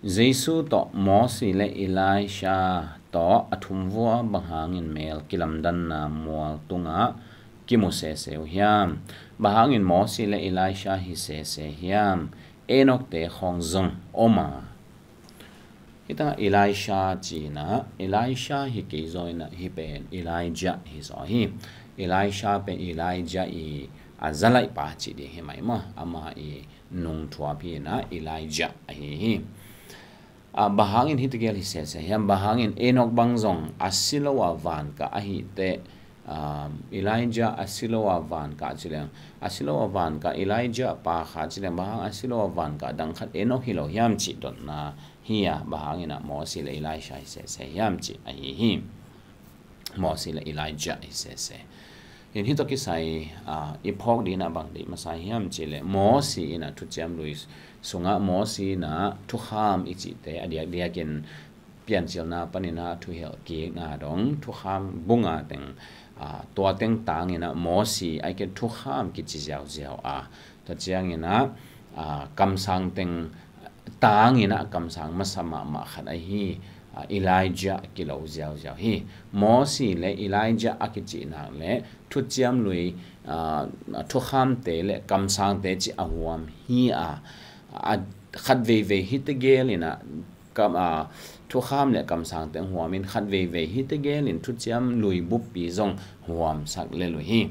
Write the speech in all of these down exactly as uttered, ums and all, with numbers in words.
Jesu tawh Mosi le Elisha tawh a thumvua bang hangin mel kilamdanna mual tungah kimu sese uh hiam? Bang hangin Mosi le Elisha hi sese hiam? Enokte khawng zong om a. Hitangah Elisha cinah, Elisha hi kei zaw inah hi pen Elijah hi zaw hi. Elisha pen Elijah i a zalaihpa cih ding hi mai maw? Ama i nungthuap hi inah Elijah ahi hi. Ah, bang hangin hih tegel hi sese hiam? Bang hangin Enok bang zong a si lo a vankah ahih teh, ah, Elijah a si lo a vankah ci leng, a si lo a vankah Elijah pa kha ci leng, bang hang a si lo a vankah dang khat Enok hi lo hiam cih dotna hi a, bang hangin ah Mosi le Elisha hi sese hiam cih ahi hi. Mosi le Elijah hi sese. In hih tawh kisai, ah, i phawk dingin ah bang deih masa hiam cih leh Mosi in ah thuciam lui sungah Mosi in ah thukham i cihte a diakdiakin Piancilna panin ah thuhilh kikna dong thukham bunga teng, ah, tua teng tangin ah Mosi aike thukham kici ziauziau a, tua ciangin ah, ah, kamsang teng tangin ah kamsang masa mahmah khat ahi, ah, Elijah kilo ziauziau hi. Mosi le Elijah a kicih nak le thuciam lui, ah, thukhamte le kamsangte cih a huam hi a, a khat veivei hi tegel inah kam, ah, thukham le kamsangte huamin khat veivei hi tegelin thuciam lui buppi zong huamsak lel uh hi.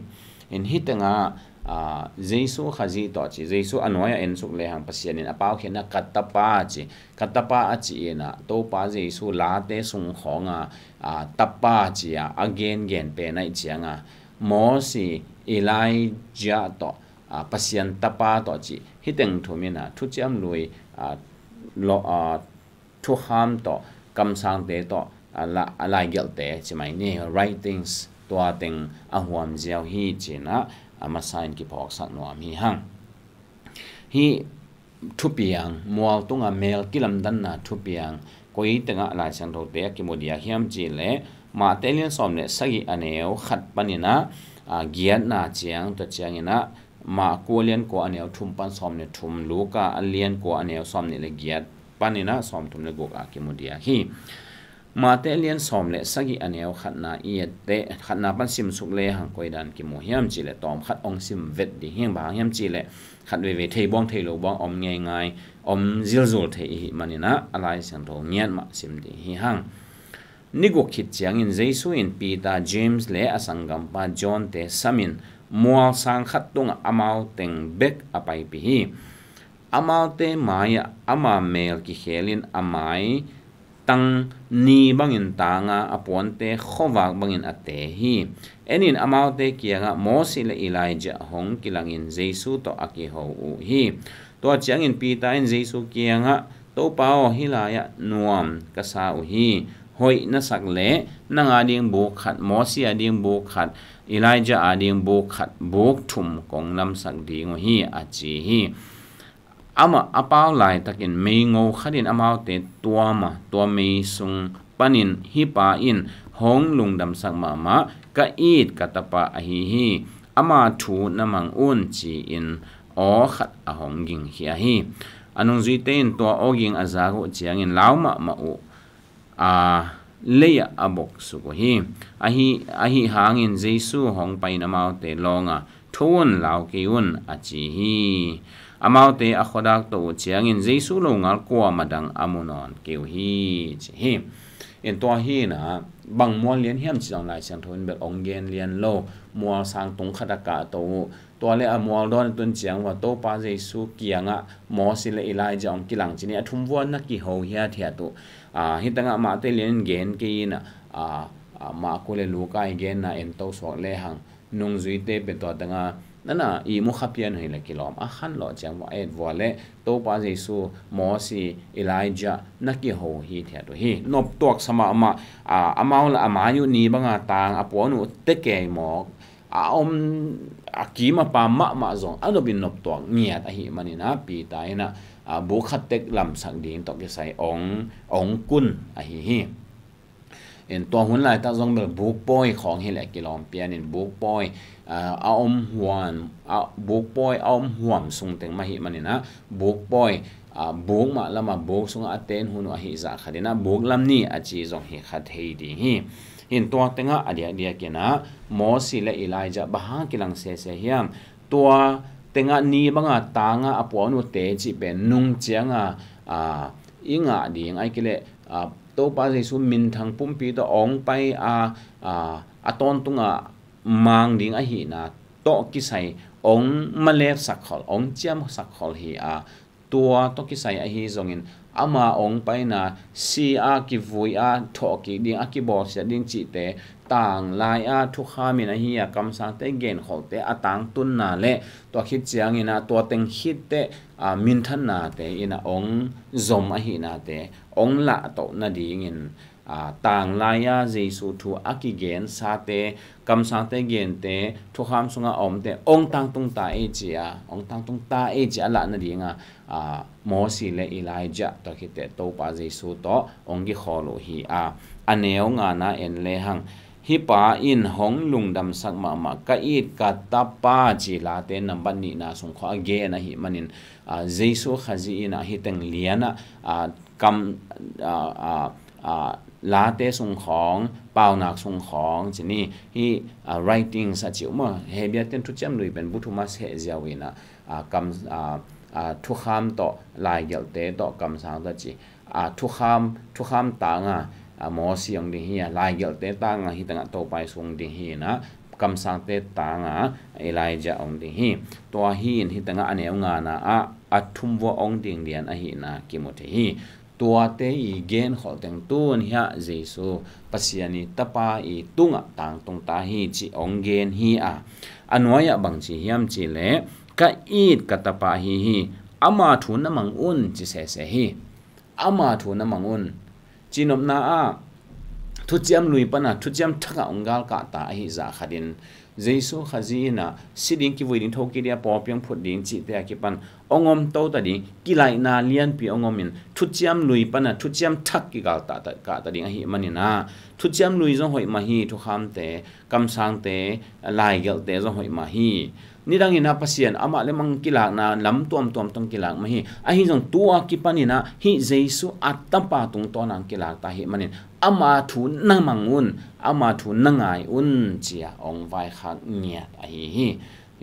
In hih tengah, ah, Jesu Khazih tawh ci, Jesu a nuai-ah ensuk lehang Pasian in a paukhiatna ka tapa ci, ka tapa a ci inah Topa Jesu late sung khawnga, ah, tapa ci-a a gengen pen aih cianga Mosi, Elijah tawh, ah, Pasian tapa tawh ci, hih teng thum inah thuciam lui, ah, lo-, ah, thukham tawh, kamsangte tawh, a la-, a laigelhte ci mai ni, writings, tua teng a huam ziau hi cinah a masa in kiphawksak nuam hi hang. Hih thupiang, mual tunga mel kilamdanna thupiang koi tengah Lai Siangthote a kimu diak hiam cih leh Mate lian sawm le sagih a neu khat paninah, a, giatna ciang, tua cianginah Marku a lian kua a neu thum pan sawm le thum, Luka a lian kua a neu sawm nih le giat paninah sawm thum le guk a kimu diak hi. Mate lian sawm le sagih a neu khatna i etteh, khatna pan simsuk lehang koidan kimu hiam cih leh tawm khat ong sim vet ding hi. Bang hang hiam cih leh khat veivei thei buang thei lo buang om ngeingai, om zilzul thei i hih maninah a Lai Siangtho ngiat mah sim ding hi hang. Ni guk khit ciangin Jesu in Peter, James le a sanggampa John-te samin mual sang khat tungah amau teng bek a paipih hi. Amaute mai-ah ama mel kikhelin a mai tang ni bangin tanga a puante khuavak bangin a te hi. En in, amaute kiangah Mosi le Elijah hong kilangin Jesu tawh a kiho uh hi. Tua ciangin Peter in Jesu kiangah, Topa aw, hih lai-ah nuam ka sa uh hi. Hoih na sak leh nang ading buk khat, Mosi ading buk khat, Elijah ading buk khat, buk thum kong lamsak ding uh hi, a ci hi. Amah a pau laitakin meingo khatin amaute tuam a, tua mei sung panin, hih pa in hong lungdamsak mahmah ka it ka tapa ahi hi. Ama thu na mang un, ci-in aw khat a hong gingkhia hi. A nungzuite in tua aw ging a zak uh ciangin lau mahmah uh a, lei-ah a boksuk uh hi. Ahi, ahi hangin Jesu hong pai-in amaute lawnga, tho un, lau kei un, a ci hi. Amaute a khuadak toh uh ciangin Jesu longal kuamah dang a mu nawn kei uh hi, ci hi. In tua hinah bang mual lian hiam ci zong Lai Siangtho in bel ong gen lian lo. Mual sang tung khat a kah toh uh, tua le a mual dawn a tun ciang ua Topa Jesu kiangah Mosi le Elijah ong kilang ci ni, a thum vua na kiho hiathiat uh. A, hih tengah Mate lian in gen kei inah, a, a, Marku le Luka i genna en to suak lehang nungzuite pen tua tengah nana i mu kha pian uh hi le kilawm a khan lawh ciang vua et vua le Topa Jesu, Mosi, Elijah na kiho hithiat uh hi. Noptuak sa mahmah, a, amau la a mai uh ni banga tang a puan uh tekei mawk a om, a kim a pam mahmah zong a nopin noptuak ngiat ahi maninah Peter inah, a, buk khat tek lamsak ding tawh kisai ong, ong kun ahi hi. In tua hun laitak zong bel buk pawi khawng hileh kilawm pianin buk pawi, a, a om huam, a, buk pawi a om huam sung teng mah ahi maninah buk pawi a, buk mah lamah buk sungah a ten hun uh ahi zah khat in ah buk lam ni a ci zong hi kha thei ding hi. Hin tua tengah a diakdiak in ah Mosi le Elijah bang hang kilang sese hiam? Tua tengah ni banga tanga a puan uh te cih pen nung cianga, a, i ngah ding ai kileh, a, Topa Jesu minthang pumpi tawh ong pai a, a, a tawntunga mang ding ahihna tawh kisai ong maleksak khol, ong ciamsak khol hi a, tua tawh kisai ahi zongin ama ong paina si a kivui a thawhkik ding a kibawlsiat ding cihte tanglai a thukhamin ahi a, kamsangte genkholhte a tangtunna le tua khit ciangin ah tua teng khitteh, a, minthannate in ah ong zom ahihnate ong lahtoh nadingin, a, tanglai-a Jesu thu a kigensate, kamsangte gente, thukham sunga a omte ong tangtung ta ei ci-a, ong tangtung ta ei ci-a lah nadinga, a, Mosi le Elijah tawh khiteh Topa Jesu tawh ong kikhawl uh hi a, a neu ngana en lehang, hih pa in hong lungdamsak mahmah ka it ka tapa ci late nambat nihna sungkhawng a gen ahih manin, a, Jesu Khazih in ah hih teng lianah, a, kam, a, a, a, late sungkhawng, paunak sungkhawng ci ni, hih, a, writings a ci uh maw, Hebrew ten thuciam lui pen bu thum a seh ziau in ah, a, kam, a, a, thukham tawh laigelhte tawh kamsang tawh ci, a, thukham, thukham tanga, a, Mosi ong ding hi a, laigelhte tanga hih tengah Topa Jesu ong ding hi in ah, kamsangte tanga Elijah ong ding hi. Tua hi in hih tengah a neu ngana ah a thum vua ong ding lian ahihna kimu thei hi. Tuate i genkholh teng tun hiah Jesu Pasian i tapa i tungah tangtung ta hi ci ong gen hi a, a nuai-ah bang ci hiam cih leh, ka it ka tapa hi hi, ama thu na mang un ci sese hi. Ama thu na mang un. Cinopna ah thuciam lui pana thuciam thakah ong galkah ta ahi zah khatin Jesu Khazih in ah si ding, kivui ding, thokik ding, a pawlpi ong phut ding cihte a kipan ong om to ta ding, kilaihna lianpi ong om in, thuciam lui pana thuciam thak kigaltah ta, kah ta ding ahih manin ah, thuciam lui zong hoih mah hi, thukhamte, kamsangte, laigelhte zong hoih mah hi. Nidang in ah Pasian amah le mang kilakna lam tuamtuam tawh kilak mah hi. Ahi zong tua kipan in ah hih Jesu a tapa tungtawn ah kilak ta ahih manin ama thu na mang un, ama thu na ngai un ci-a ong vaikhak ngiat ahi hi.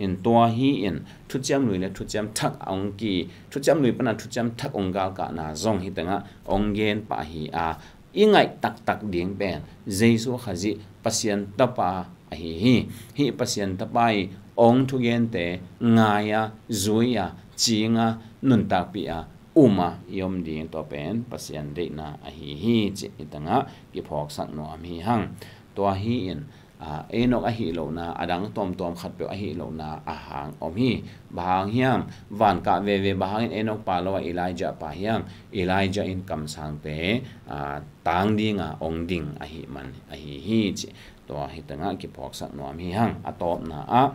In tua hi in thuciam lui le thuciam thak ong ki, thuciam lui pana thuciam thak ong galkahna zong hih tengah ong gen pah hi a, i ngaih taktak ding pen Jesu Khazih Pasian tapa ahi hi. Hih Pasian tapa i ong thugente ngai-a, zui-a, cing-a, nuntakpih-a um-a i om ding, tua pen Pasian deihna ahi hi cih hih tengah kiphawksak nuam hi hang. Tua hi in, a, Enok ahi lohna, a dang tuamtuam khatpeuh ahi lohna a hang om hi. Bang hang hiam? Van kah veve bang hangin Enok pa lo a Elijah pa hiam? Elijah in kamsangte, a, tang dinga ong ding ahih man ahi hi cih tua hih tengah kiphawksak nuam hi hang. A tawpna ah,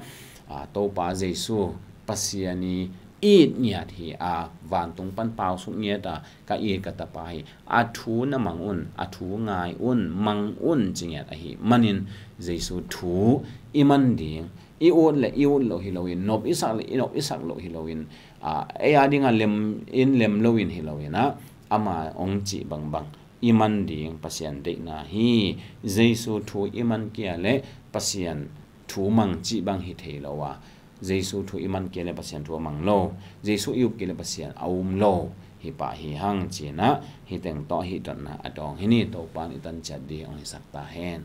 a, Topa Jesu Pasian i it ngiat hi a, vantung pan pausuk ngiat a, ka it ka tapa hi, a thu na mang un, a thu ngai un, mang un ci ngiat ahih manin Jesu thu i man ding, i ut le i ut loh hi loin, nop i sak le i nop i sak loh hi loin, a, ei a dinga lem in lem loin hi loin ah, ama ong cih bangbang i man ding Pasian deihna hi. Jesu thu i man kei le Pasian thu mang cih bang hi thei lo a, Jesu thu i man kei le Pasian thu a mang lo, Jesu i up kei le Pasian a um lo hi pah hi hang ci-in ah, hih teng tawh hih dotna a dawng hi ni. Topa in i tan ciat ding ong hisak ta hen.